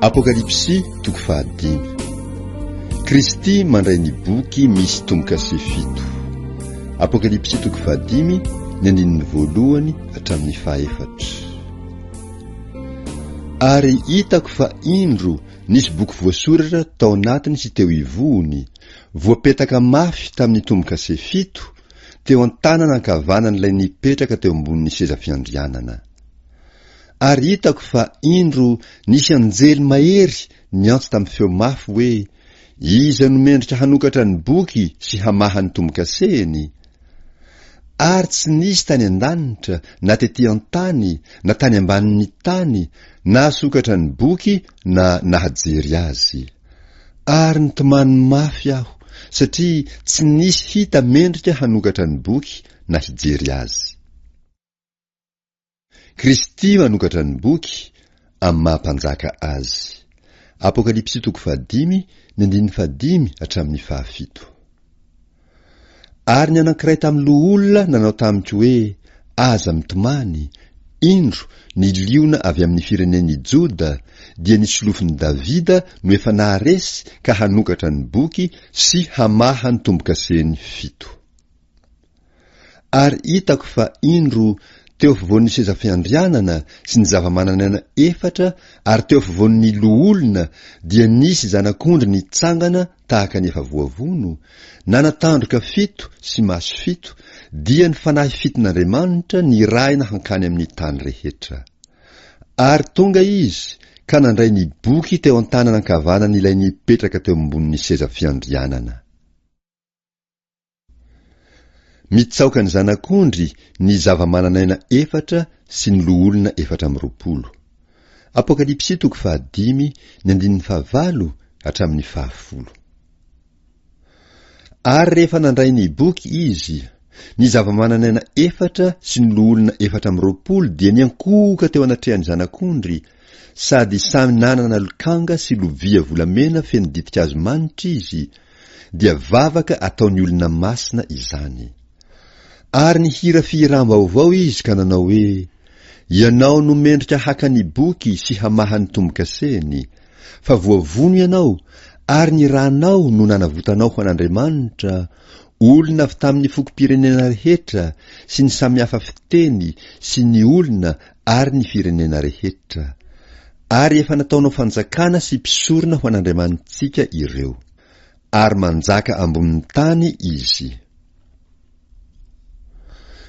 Apokalypsy toko fahadimy. Kristy mandray ny boky misy tombo-kase fito. Apokalypsy toko fahadimy, ny andininy voalohany hatramin'ny fahefatra. Ary hitako fa indro nisy boky voasoratra tao anatiny sy teo ivohony, voapetaka mafy tamin'ny tombo-kase fito, teo an-tanana ankavanan'ilay nipetraka teo ambonin'ny seza fiandrianana. Ary hitako fa indro nisy anjely mahery niantso tamin'ny feo mafy hoe, Iza no mendrika hanokatra ny boky sy hamaha ny tombo-kasehiny? Ary tsy nisy tany an-danitra na tetỳ an-tany na tany ambanin'ny tany nahasokatra ny boky na nahajery azy. Ary nitomany mafy aho, satria tsy nisy hita mendrika hanokatra ny boky na hijery azy. Kristy manokatra ny boky, amin'ny maha Mpanjaka Azy. Apokalypsy toko fahadimy, ny andininy fahadimy hatramin'ny fahafito. Ary ny anankiray tamin'ny loholona nanao tamiko hoe, Aza mitomany, indro, ny liona avy amin'ny firenen'i Joda, dia ny solofon'i Davida no efa naharesy ka hanokatra ny boky sy hamaha ny tombo-kaseny fito. Ary hitako fa indro teo afovoan'ny seza fiandrianana sy ny zava-manan'aina efatra ary teo afovoan'ny loholona dia nisy zanak'ondry nitsangana tahaka ny efa voavono, nanan-tandroka fito sy maso fito, dia ny fanahy fiton'Andriamanitra nirahina hankany amin'ny tany rehetra. Ary tonga izy ka nandray ny boky teo an-tanana ankavanan'ilay nipetraka teo ambonin'ny seza fiandrianana. Mitsaoka ny Zanak'ondry ny zava-manan'aina efatra sy ny loholona 24. Apokalypsy toko fahadimy ny andininy fahavalo hatramin'ny fahafolo. Ary rehefa nandray ny boky izy, ny zava-manan'aina efatra sy ny loholona 24 dia niankohoka teo anatrehan'ny Zanak'ondry, sady samy nanana lokanga sy lovia volamena feno ditin-kazo manitra izy, dia vavaka ataon'ny olona masina izany. Ary nihira fihiram-baovao izy ka nanao hoe, Ianao no mendrika haka ny boky sy hamaha ny tombo-kaseny, fa voavono ianao, ary ny ranao no nanavotanao ho an'Andriamanitra, olona avy tamin'ny fokom-pirenena rehetra sy ny samihafa fiteny sy ny olona ary ny firenena rehetra. Ary efa nataonao fanjakana sy mpisorona ho an'Andriamanitsika ireo. Ary manjaka ambonin'ny tany izy.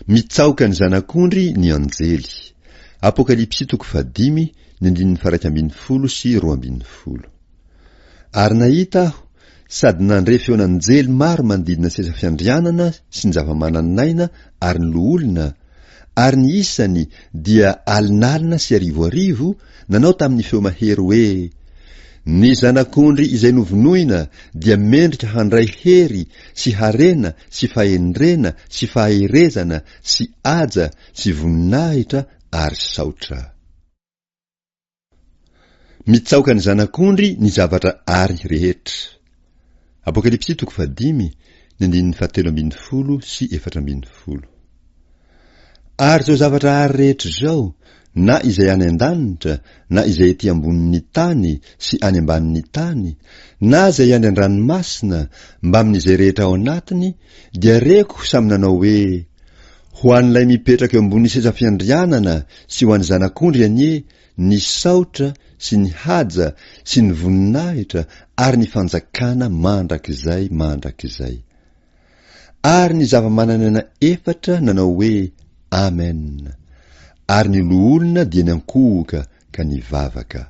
Mitsaoka ny Zanak'ondry ny anjely. Apokalypsy toko fahadimy, ny andininy faha-11 sy 12. Ary nahita aho, sady nandre feon'anjely maro manodidina ny seza fiandrianana sy ny zava-manan'aina ary ny loholona, ary ny isany dia alinalina sy arivoarivo, nanao tamin'ny feo mahery hoe, Ny Zanak'ondry izay novonoina dia mendrika handray hery sy harena sy fahendrena sy fahaherezana sy haja sy voninahitra ary saotra. Mitsaoka ny Zanak'ondry ny zavatra àry rehetra. Apokalypsy toko fahadimy, ny andininy fahatelo ambin'ny folo sy 14. Ary izao zavatra àry rehetra izao, na izay any an-danitra, na izay ety ambonin'ny tany sy any ambanin'ny tany, na izay any an-dranomasina, mbamin'izay rehetra ao anatiny, dia reko samy nanao hoe, Ho an'ilay mipetraka eo ambonin'ny seza fiandrianana sy ho an'ny Zanak'ondry anie ny saotra sy ny haja sy ny voninahitra ary ny fanjakana mandrakizay mandrakizay. Ary ny zava-manan'aina efatra nanao hoe, Amen. Ary ny loholona dia niankohoka ka nivavaka.